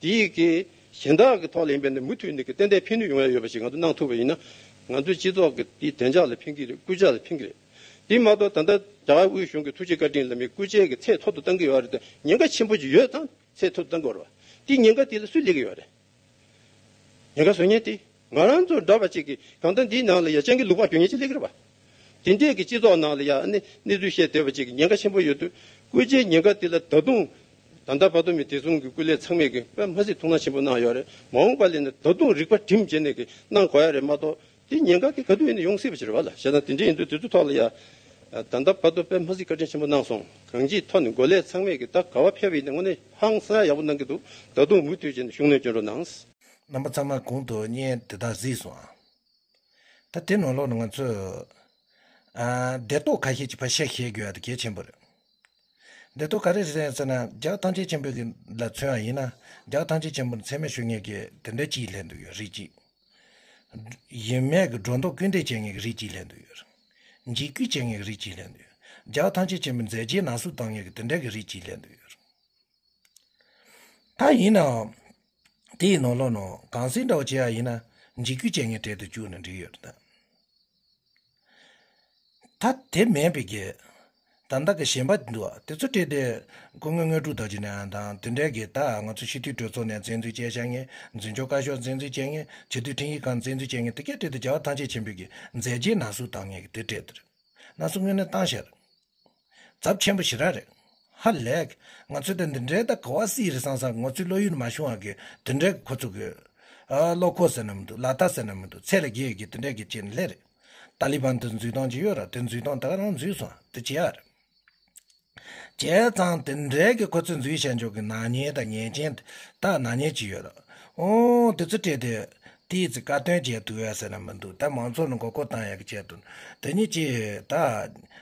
དེ་ཡི་གི་གཞན་དག་གི་ཐོག་ལ་ཡིན་པས་ན་མུ་མཐུད་ནས་ཀྱི་ཏན་ཏན་ཕན་ནུས་ཡོང་ཡ་ཡོད་པ་ཞིག་ང་ཚོ་གནང་ཐུབ་པ་ཡིན་ན། ང་ཚོའི་སྤྱི་ཚོགས་ཀྱི་དེའི་བདེ་འཇགས་ལ་ཕན་གྱི་རེད། སྐུ་ཕྱྭ་ལ་ཕན་གྱི་རེད། དེ་མ་གཏོགས་ད་ལྟ་རྒྱ་གར་དབུས་གཞུང་གི་ཐུགས་རྗེ་བཀའ་དྲིན་ལ་མི་སྐུ་ཕྱྭའི་གི་ཚད་མཐོ་དུ་བཏང་གི་ཡོད་རེད་དེ། ཉེན་ཁ་ཆེན་པོ་ཅིག་ཡོད་ཙང་ཚད་མཐོ་དུ་བཏང་གི་ཡོད་རེད་བ། དེ་ཉེན་ཁ་དེ་ལ་སུས་སླེབས་ཀྱི་ཡོད་རེད། ཉེན་ཁ་བཟོ་མཁན་དེ་ང་རང་ཚོ་འདྲ་བ་ཅིག་གིས། གང་ལྟར་འདིའི་ནང་ལ་ཡ་སྤྱང་ཀི་ལུག་པགས་གྱོན་མཁན་ཅིག་སླེབས་ཀྱི་རེད་བ། དེ་འདྲས་ཀྱི་སྤྱི་ཚོགས་ནང་ལ་ཡ་ཨ་ནི་གནས་ཚུལ་བཤད་བསྡད་པ་ཅིག་གིས་ཉེན་ཁ་ཆེན་པོ་ཡོད་དུས། སྐུ་ཕྱྭའི་ཉེན་ཁ་དེ་ལ་ད་དུང་ད་ལྟ་བར་དུ་མི་བདེ་སྲུང་གི་སྐུ་ལས་ཚང་མས་ཀྱི་དཔེ་མ་སྲིད་ཐུགས་སྣང་ཆེན་པོ་གནང་ཡོད་རེད། མ་འོངས་པ་ལ་ནི་ད་དུང་རིག་པ་སྒྲིམ་བྱས་ནས་ཀྱི་གནང་དགོས་ཡ་རེད་མ་གཏོགས། དེ་ཉེན་ཁ་དེ་ག་དུས་ཡིན་ན་ཡོང་སྲིད་པ་ཅིག་རེད་བ་ལ། བྱས་ཙང་དེ་འདྲ་ཡིན་དུས་དེ་ཚོའི་ཐོག་ལ་ཡ། ད་ལྟ་བར་དུ་དཔེ་མ་སྲིད་བཀའ་དྲིན་ཆེན་པོ་གནང་སོང་། གང་ཅིའི་ཐོག་ནས་འགོ་ལས་ཚང་མས་ཀྱི་ད་ག་བ་ཕེབས་ཡིན་ན་དངོས་གནས་ཧང་སང་ཡག་པོ་གནང་གི་འདུག། ད་དུང་མུ་མཐུད་བྱས་ནས་ཤུགས་སྣོན་སྐྱོན་རོགས་གནང་། རྣམ་པ་ཚང་མ་གོང་དུ་བརྙན་དེ་དག་གཟིགས་སོང་ཨ། ད་དེ་ནང་ལོགས་ནས་ང་ཚོས་ཨ་བདེ་ཏོག་ཁ་ཤས་ཀྱི་ཕར་ཤག་བཤད་དགོས་ཡ་དེ་གལ་ཆེན་པོ་རེད། འདི་ཐོག་ག་རེ་རེད་ཟེར་ན། རྒྱལ་བ་ཐམས་ཅད་མཁྱེན་པའི་གི་ལ་མཚོན་པ་ཡིན་ན། རྒྱལ་བ་ཐམས་ཅད་མཁྱེན་པ་མཚན་སྨད་ཞུ་མཁན་གྱི་དེ་འདྲ་གཅིག་སླེབས་འདུག་ཡོད་རིགས་གཅིག། ཡིན་མེད་ཀྱི་སྒྲོ་འདོགས་སྐུར་འདེབས་བྱེད་མཁན་གྱི་རིགས་གཅིག་སླེབས་འདུག་ཡོད། འཇིགས་སྐུལ་བྱེད་མཁན་གྱི་རིགས་གཅིག་སླེབས་འདུག་ཡོད། རྒྱལ་བ་ཐམས་ཅད་མཁྱེན་པའི་མཛད་རྗེས་ནག་བསུབ་བཏང་མཁན་གྱི་དེ་འདྲ་གི་རིགས་གཅིག་སླེབས་འདུག་ཡོད། ད་ཡིན་ནའང་དེའི་ནང་ལོགས་ནང་གང་ཟག་འདྲ་བོ་བྱེད་ཡ་ཡིན་ན། འཇིགས་སྐུལ་བྱེད་མཁན་གྲལ་དུ་བཅུག་ན་འགྲིག་ཡོད་རེད་ད། ད་དེ་མིན་པའི་གི། ད་ལྟ་གི་གཞན་པ་འདུག་བ། དེ་ཚོ་གྲས་དེ་སྐུ་ངོ་དངོས་གྲུབ་རྡོ་རྗེ་ནས་དང་དེ་འདྲའི་གི། ད་ང་ཚོ་སྤྱི་འཐུས་གྲོས་ཚོགས་ནས་བཙན་འཛུལ་བྱས་བཞག་མཁན། འཛིན་སྐྱོང་བཀའ་ཤག་བཙན་འཛུལ་བྱས་མཁན། སྤྱི་འཐུས་ཁྲིམས་ཡིག་ཁང་བཙན་འཛུལ་བྱས་མཁན། དེ་གའི་གྲས་དེ་རྒྱལ་བ་ཐམས་ཅད་མཁྱེན་པའི་གི་མཛད་རྗེས་ནག་བསུབ་བཏང་མཁན་གི་དེ་གྲས་དེ་རེད། ནག་བསུབ་དངོས་གནས་བཏང་ཤག་རེད། ཚབས་ཆེན་པོ་ཞེ་དྲག་རེད། ཧ་ལས། ང་ཚོས་ད་འདི་འདྲའི་ད་ག་བ་སྲིད་རེད་བསམ་བསམ། ང་ཚོའི་བློ་ཡུལ་མ་ཤོང་བ་གི་དེ་འདྲའི་ཁོ་ཚོ་གི། ཨ། བློ་ཁོག་ཟེར་ན་མི་འདུག་ལག་རྟགས་ཟེར་ན་མི་འདུག་ཚད་ལས་བརྒལ་གི་དེ་འདྲའི་གི་བྱས་ནས་སླེབས་རེད། ཏཱ་ལི་བན་དེ་འཛུལ་སྟངས་ཅིག་ཡོད་ར། དེ་འཛུལ་སྟངས་ད་ག་རང་འཛུལ་སོང་། དེ་བྱེད་ཡ་རེད། བྱས་ཙང་དེ་འདྲའི་གི་ཁོ་ཚོས་འཛུལ་བཞག་ཆོག་གི་ནག་ཉེས་དང་ཉེས་ཅན་ད་ནག་ཉེས་ཅིག་ཡོད་ར། ཨོ། དེ་ཚོ་སྤྲད་དེ། དེའི་ཚེ་བཀའ་བསྟན་བྱས་འདུག་ཡ་ཟེར་ན་མི་འདུག་ད་མང་ཚོགས་ནས་མགོ་སྐོར་བཏང་ཡ་གི་ཆེད་དུ། དེ་ཉིད་ཀྱིས་ད་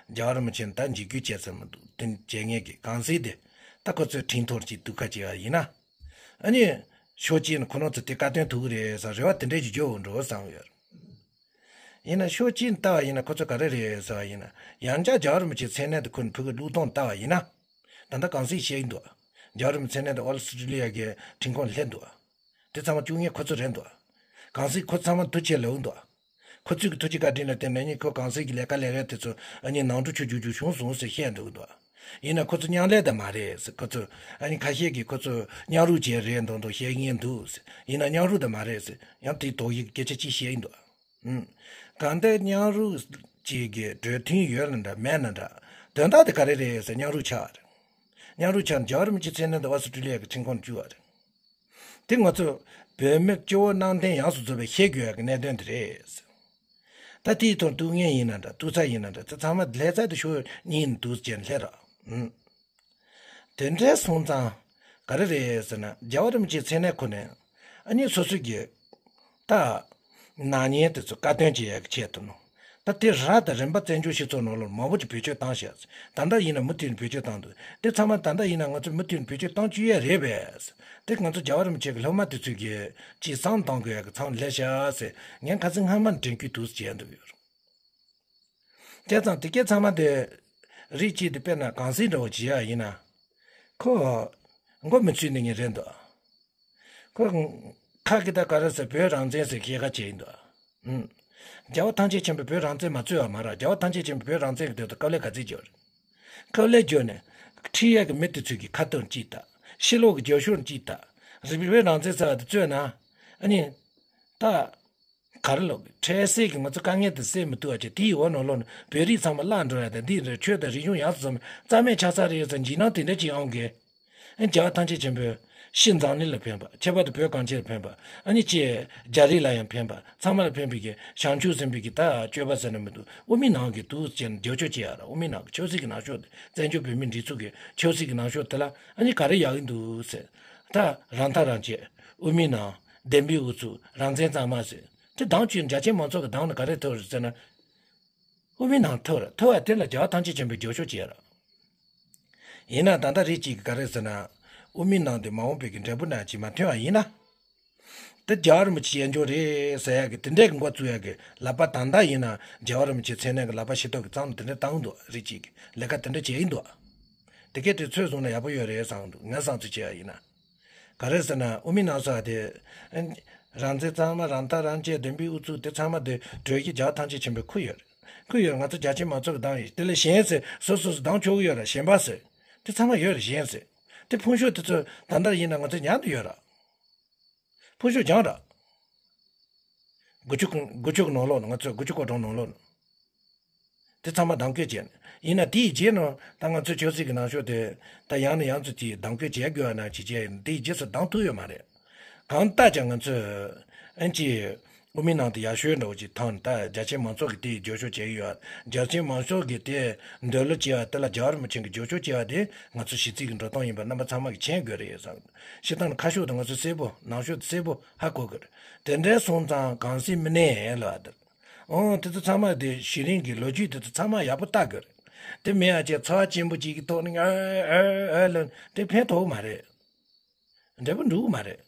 རྒྱལ་བ་རིན་པོ་ཆེ་ད་འཇིགས་སྐུལ་བྱས་ཟེར་མི་འདུག་དེ་བྱེད་མཁན་གྱི་གང་ཟག་དེ་ད་ཁོ་ཚོས་ཁྲིམས་ཐོག་ཅིག་གཏུག་ཁ་བྱས་པ་ཡིན་ན། ཨ་ནི་ཕྱོགས་གཅིག་ནས་ཁོ་རང་ཚོ་དེ་བཀའ་བསྟན་ཐུབ་ཀྱི་རེད་ཟེར་རེ་བ་དེ་འདྲས་ཀྱི་བརྗོད་འོང་འགྲོ་བསམ་ཡོད། ཡིན་ན་ཕྱོགས་གཅིག་ནས་ལྟ་བ་ཡིན་ན་ཁོ་ཚོ་ག་རེ་རེད་ཟེར་བ་ཡིན་ན། ཡང་བསྐྱར་རྒྱལ་བ་རིན་པོ་ཆེའི་མཚན་གནས་དེ་ཁོ་ནས་ཕུད་ཀྱི་བླུགས་སྟངས་ལྟ་བ་ཡིན་ན། ད་ལྟ་གང་ཟག་བཤད་ཀྱི་འདུག་རྒྱལ་བ་རིན་པོ་ཆེའི་མཚན་གནས་དེ་ཨོ་སི་ཀྲི་ལི་ཡ་གི་ཁྲིམས་ཁང་སླེབས་འདུག་དེ་ཚང་མ་བཅུག་མཁན་ཁོ་ཚོ་རེད་འདུག་གང་ཟག་ཁོ་ཚང་མ་ཐུགས་ཆེ་ལབ་འདུག་ཁོ་ཚོས་ཀྱི་ཐུགས་རྗེ་བཀའ་དྲིན་ལ་བརྟེན་ནས་ནི་ཁོ་གང་ཟག་གི་ལས་ཀ་ལས་རེད། དེ་ཚོ་ཨ་ནི་ནང་འགྲོ་ཆུ་རྒྱུག་རྒྱུག་བྱུང་སོང་ཟེར་བཤད་འདུག་འདུག་ཡིན་ན་ཁོ་ཚོ་མཉམ་ལས་དེ་མ་རེད་ཟེར། ཁོ་ཚོ་ཨ་ནི་ཁ་ཤས་ཀྱིས་ཁོ་ཚོ་མཉམ་རུབ་བྱས་རེད་མདོག་མདོག་བཤད་མཁན་འདུག་ཡིན་ན་མཉམ་རུབ་དེ་མ་རེད་ཟེར། ཡང་དེའི་དོགས་ཡིག་སྐད་ཆ་གཅིག་བཤད་ཀྱི་འདུག་ཨུམ། གང་ལྟར་མཉམ་རུབ་ཅིག་གི་གྲོས་མཐུན་ཡོད་ན་འདྲ་མེད་ན་འདྲ། དོན་དག་དེ་ག་རེ་རེད་ཟེར། མཉམ་རུབ་ཆགས་པ་རེད། མཉམ་རུབ་ཆགས་ནས་རྒྱལ་བ་རིན་པོ་ཆེའི་མཚན་གནས་དེ་ཨོ་སི་ཀྲི་ལི་ཡ་གི་ཁྲིམས་ཁང་བཅུག་པ་རེད། དེ་ང་ཚོ་བོད་མི་སྤྱི་བོ་གནམ་བསྟན་ཡོངས་སུ་རྫོགས་པས་ཤེས་དགོས་ཡ་གི་གནད་དོན་དེ་རེད། ད་དེའི་ཐོག་གཏུག་མཁན་ཡིན་ན་འདྲ་གཏུག་ཚར་ཡིན་ན་འདྲ། དེ་ཚང་མ་ལྷ་ས་དེ་ཕྱོགས་གཉིས་ནས་འདུག་ཅེས་སླེབས་ར། ཨུམ། དེ་འདྲའི་སོང་ཙང་ག་རེ་རེད་ཟེར་ན། རྒྱལ་བ་རིན་པོ་ཆེའི་མཚན་གནས་ཁོ་ནས་ཨ་ནི་སོ་སོ་གི་ད་ནག་ཉེས་དེ་ཚོ་བཀའ་བསྟན་བྱེད་ཡ་གི་ཆེད་དུ་ནོ། ད་དེ་ར་ད་རིམ་པ་བཙན་བྱོལ་སྤྱི་ཚོགས་ནང་ལོགས་མང་པོ་ཅིག་བེད་སྤྱོད་བཏང་ཤག་ད་ལྟ་ཡིན་ན་མུ་མཐུད་ནས་བེད་སྤྱོད་བཏང་འདུག་དེ་ཚང་མ་ད་ལྟ་ཡིན་ན་ང་ཚོ་མུ་མཐུད་ནས་བེད་སྤྱོད་བཏང་བཅུག་ཡ་རེད་པས། དེ་ང་ཚོ་རྒྱལ་བ་རིན་པོ་ཆེ་གི་སློབ་མ་དེ་ཚོས་ཀྱི་ཅིག་བསམ་བཏང་དགོས་ཡ་གི་མཚམས་སླེབས་ཤག་ཟེར་ངས་ཁ་སང་སྔ་མ་ནས་དྲན་སྐུལ་འདུག་བྱས་འདུག་ཡོད། བྱས་ཙང་དེ་སྐད་ཚང་མ་དེ་རིགས་གཅིག་དེ་དཔེར་ན་གང་ཟག་འདྲ་བོ་བྱེད་ཡ་ཡིན་ན། ཁོ་མགོ་མི་ཚོས་ནི་ངེས་རེད་འདུག་ཁོ་ཁ་གི་ད་ག་རེ་ཟེར། བོད་རང་བཙན་ཟེར་སྐད་ཆ་བྱེད་ཡིན་འདུག་ཨུམ། རྒྱལ་བ་ཐམས་ཅད་མཁྱེན་པས་བོད་རང་བཙན་མ་རྩོད་པ་མ་རེད། རྒྱལ་བ་ཐམས་ཅད་མཁྱེན་པས་བོད་རང་བཙན་གྱི་དོན་དུ་དཀའ་ལས་ག་ཚོད་བརྒྱབ་རེད། དཀའ་ལས་བརྒྱབ་ནས་ཁྲིད་ཡས་ཀྱི་མི་དེ་ཚོས་ཀྱི་ཁ་ཐོར་གཅིག་ལྟ། ཕྱི་ལོགས་ཀྱི་རྒྱབ་ཤོར་གཅིག་ལྟ། རིག་པའི་རང་བཙན་ཟེར་བ་དེ་རྩོད་ན། ཨ་ནི། ད། ག་རེ་ལོག་གི་འཕྲལ་སེལ་གྱི་ང་ཚོ་དཀའ་ངལ་དེ་སེལ་མི་ཐུབ་པ་བྱས། དེའི་འོག་ནང་ལོགས་ནས་བོད་རིགས་ཚང་མ་བརླག་འགྲོ་ཡ་དང་། འདི་རེད། ཆོས་དང་རིག་གཞུང་ཡག་ཙམ་རྩ་མེད་ཆགས་ས་རེད་ཟེར་འཇིགས་སྣང་དེ་འདྲ་ཅིག་ཡོང་གི། ཨ་ནི་རྒྱལ་བ་ཐམས་ཅད་མཁྱེན་པའི་སྤྱི་འཛམ་གླིང་ལ་ཕན་པ། ཁྱད་པར་དུ་བོད་གངས་ཅན་ལ་ཕན་པ། ཨ་ནི་ཅེས་རྒྱ་རིགས་ལ་ཡང་ཕན་པ། ཚང་མ་ལ་ཕན་པའི་གི་བྱང་ཆུབ་སེམས་དཔའི་གི་ད་སྤྱོད་པ་ཟེར་ན་མི་འདུག་དབུ་མའི་ནང་གི་འདུག་ཅེས་རྒྱབ་སྐྱོར་བྱེད་ཡ་ར། དབུ་མའི་ནང་གི་ཆབ་སྲིད་ཀྱི་ལངས་ཕྱོགས་དེ། བཙན་བྱོལ་བོད་མིའི་སྒྲིག་འཛུགས་ཀྱི་ཆབ་སྲིད་ཀྱི་ལངས་ཕྱོགས་དེ་ལ་ཨ་ནི་ག་རེ་ཡག་གི་འདུག་ཟེར། ད་རང་ཐག་རང་བཅད། དབུ་མའི་ནང་། བདེན་པའི་ཨུ་ཚུགས། རང་བཙན་གཙང་མ་ཟེར། དེ་བདག་གཅིག་རྒྱ་ཆེན་མང་ཚོགས་ཀྱི་བདག་ནི་ག་རེ་ཐོབ་རེད་ཟེར་ན། དབུ་མའི་ནང་ཐོབ་རེད། ཐོབ་པ་དེ་ལ་རྒྱལ་བ་ཐམས་ཅད་མཁྱེན་པས་རྒྱབ་སྐྱོར་བྱེད་ར། ཡིན་ན་ད་ལྟ་རིགས་གཅིག་གིས་ག་རེ་ཟེར་ན། དབུ་མའི་ནང་དེ་མ་འོངས་པའི་གི་འབྲས་བུ་ནང་ཅིག་མ་ཐོན་པ་ཡིན་ན། དེ་རྒྱལ་བ་རིན་པོ་ཆེ་ཡན་ཆོད་རེད་ཟེར་ཡ་གི་དེ་འདྲའི་གི་མགོ་བཙུགས་ཡ་གི་ལབ་པ། ད་ལྟ་ཡིན་ན་རྒྱལ་བ་རིན་པོ་ཆེའི་མཚན་གནས་གི་ལབ་པ་ཤེས་རྟོགས་གི་གཙང་མ་དེ་འདྲ་བཏང་འདུག་རིགས་གཅིག་གིས་ལས་ཀ་དེ་འདྲ་བྱས་ཡིན་འདུག་དེ་གས་དེ་ཚོད་བཟུང་ན་ཡག་པོ་ཡོད་རེད་བསམ་འདུག་ངས་བསམ་ཚུལ་བྱས་པ་ཡིན་ན། ག་རེ་ཟེར་ན། དབུ་མའི་ནང་ཟེར་བ་དེ། རང་བཙན་གཙང་མ། རང་ཐག་རང་བཅད། བདེན་པའི་ཨུ་ཚུགས། དེ་ཚང་མ་དེ་གྲོས་གཞི་རྒྱལ་བ་ཐམས་ཅད་མཁྱེན་པས་ཁུར་ཡོད་རེད། ཁུར་ཡོད་རེད། ང་ཚོ་རྒྱ་ཆེ་མང་ཚོགས་ཀྱི་བདམས་ཡོད། དེ་ལས་གཞན་ཟེར་སོ་སོ་སོ་བདམས་ཆོག་གི་ཡོད་རེད། གཞན་པ་ཟེར། དེ་ཚང་མ་ཡོད་རེད། གཞན་ཟེར། དེ་ཕུང་ཤོག་དེ་ཚོ་ད་ལྟ་ཡིན་ན་ང་ཚོ་ཉར་དུ་ཡོད་ར། ཕུང་ཤོག་སྦྱངས་ར། དགུ་བཅུ་དགུ་བཅུ་གི་ནང་ལོགས་ནས། ང་ཚོ་དགུ་བཅུ་གོ་གྲངས་ནང་ལོགས་ནས། དེ་ཚང་མ་གདམ་ག་བྱས་ནས། ཡིན་ན་དེའི་རྗེས་ནས་ད་ང་ཚོའི་ཆབ་སྲིད་ཀྱི་ལངས་ཕྱོགས་དེ་ད་ཡང་ནས་ཡང་དུ་དེ་གདམ་ག་བྱེད་དགོས་པ་ནང་བཞིན་བྱས་ཡིན། དེའི་རྗེས་སུ་གདམ་ཐུབ་ཡོད་མ་རེད། གང་ལྟར་ཀྱང་ང་ཚོས་ཨན་ཅི་དབུ་མའི་ནང་དུ་ཡར་ཞུ་འདྲ་བོ་ཅིག་བཏང་ནས། ད་རྒྱ་ཆེ་མང་ཚོགས་ཀྱིས་དེའི་རྒྱབ་སྐྱོར་བྱས་ཡོད། རྒྱ་ཆེ་མང་ཚོགས་ཀྱིས་དེ་འདོད་བློ་བྱས་པ་དེ་ལ་རྒྱལ་བ་རིན་པོ་ཆེ་གིས་རྒྱབ་སྐྱོར་བྱས་པ་དེ་ང་ཚོ་གཞི་རྩའི་གི་འགྲོ་སྟངས་ཡིན་པ་རྣམ་པ་ཚང་མ་གིས་མཁྱེན་དགོས་རེད་བསམ། སྤྱིར་བཏང་ནས་ཁ་ཕྱོགས་དེ་ང་ཚོ་གསལ་པོ། ནང་ཕྱོགས་དེ་གསལ་པོ་ཧ་གོ་དགོས་རེད། དེ་འདྲའི་སོང་ཙང་གང་ཟག་མི་སྣའི་ལ་དེར། ཨོ། དེ་ཚོ་ཚང་མ་དེ་གཞི་རིམ་གྱི་ལོ་རྒྱུས་དེ་ཚོ་ཚང་མ་ཡག་པོ་ལྟ་དགོས་རེད། དེ་མེད་ཡ་ཅེ་ཚོར་བ་ཆེན་པོ་ཅིག་གི་ཐོག་ནས་ཨ་ཨ་ཨ་ལོན་དེ་ཕན་ཐོགས་མ་རེད། འབྲས་བུ་འགྲུབ་མ་རེད།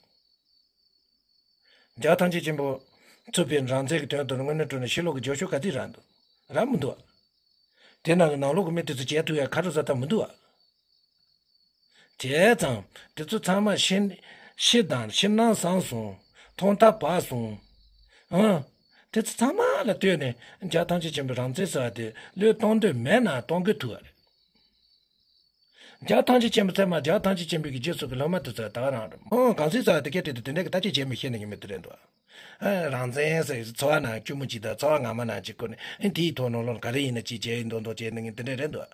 རྒྱལ་བ་ཐམས་ཅད་མཁྱེན་པ་ཐུབ་པའི་རང་བཙན་གྱི་དོན་དུ་དངོས་གནས་དྲང་གནས་ཕྱི་ལོགས་ཀྱི་རྒྱབ་སྐྱོར་ག་ཚོད་རག་འདུག་རག་མི་འདུག་ཨ། དེ་ནང་གི་ནང་ལོགས་ཀྱི་མི་དེ་ཚོ་བྱེད་ཐུབ་ཡ་ཁ་རོག་ཟ་ཐབས་མི་འདུག་ཨ། བྱས་ཙང་དེ་ཚོ་ཚང་མ་ཤི་ཤི་དང་ཤི་ནང་སངས་སོང་། ཐོག་མཐའ་བར་སོང་། ཨང་། དེ་ཚོ་ཚང་མ་ལ་ལྟོས་ནས་རྒྱལ་བ་ཐམས་ཅད་མཁྱེན་པའི་རང་བཙན་ཟེར་བ་དེ་བློས་གཏོང་འདོད་མེད་ན་གཏོང་དགོས་ཐུག་པ་རེད། རྒྱལ་བ་ཐམས་ཅད་མཁྱེན་པ་ཚད་མ་རྒྱལ་བ་ཐམས་ཅད་མཁྱེན་པའི་གི་རྗེས་སུ་གི་སློབ་མ་དེ་ཚོ་ད་ག་རང་རེད། ཨང་། གང་ཟིག་ཟེར་བ་དེ་སྐད་དེ་དེ་འདྲ་གི་ད་ཅི་བྱས་མི་ཤེས་ནི་ཡིན་མི་དེ་རེད་འདུག་ཨ། རང་བཙན་ཟེར་ཚོར་བ་ནང་སྐྱུར་མོ་ཅིག་དང་ཚོར་བ་ངར་མ་ནང་ཅིག་བསྐུར་ནས་ཨེ་དེའི་ཐོག་ནང་ལོགས་ག་རེ་ཡིན་ན་ཅིག་བྱས་ཡིན་མདོག་མདོག་བྱས་ནས་ངས་དེ་འདྲས་རེད་འདུག་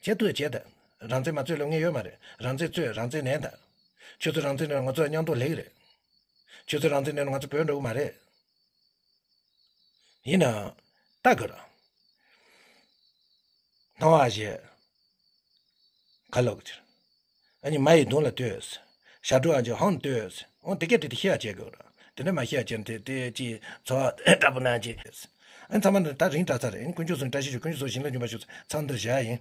བྱེད་ཐུབ་བྱེད་ད། རང་བཙན་མ་རྩོད་ལོ་ངས་ཡོད་མ་རེད། རང་བཙན་རྩོད་རང་བཙན་ལེན་ད། ཁྱོད་ཚོ་རང་བཙན་ལེན་ང་ཚོ་མཉམ་དུ་ལེགས་རེད། ཁྱོད་ཚོ་རང་བཙན་ལེན་ང་ཚོ་བོད་འགྲོ་གི་མ་རེད། ཡིན་ནའང་། ལྟ་དགོས་ར། སྣང་བ་ཞེས། ཁ་ལོག་ཅིར། ཨ་ནི་མ་ཡི་གདོང་ལ་ལྟོས། ཞབས་བྲོ་ཨ་ཅེ་ཧོན་ལྟོས། འོ་དེ་སྐད་དེ་དེ་ཤེས་ཡ་བྱེད་དགོས་ར། དེ་འདྲ་མ་ཤེས་ཡ་བྱས་ན་དེ་དེ་ཅི་ཚོ་ལྟ་བུ་ན་ཅི། ཨ་ནི་ཚང་མ་འདི་ད་རིང་དྲག་ཚར་རེད། ཨ་ནི་དཀོན་མཆོག་གསུམ་བཀྲ་ཤིས་ཤོག་དཀོན་མཆོག་གསུམ་བྱིན་རླབས་འབྱུང་བ་ཤོག་ཚང་འདིར་བཞག་ཡིན།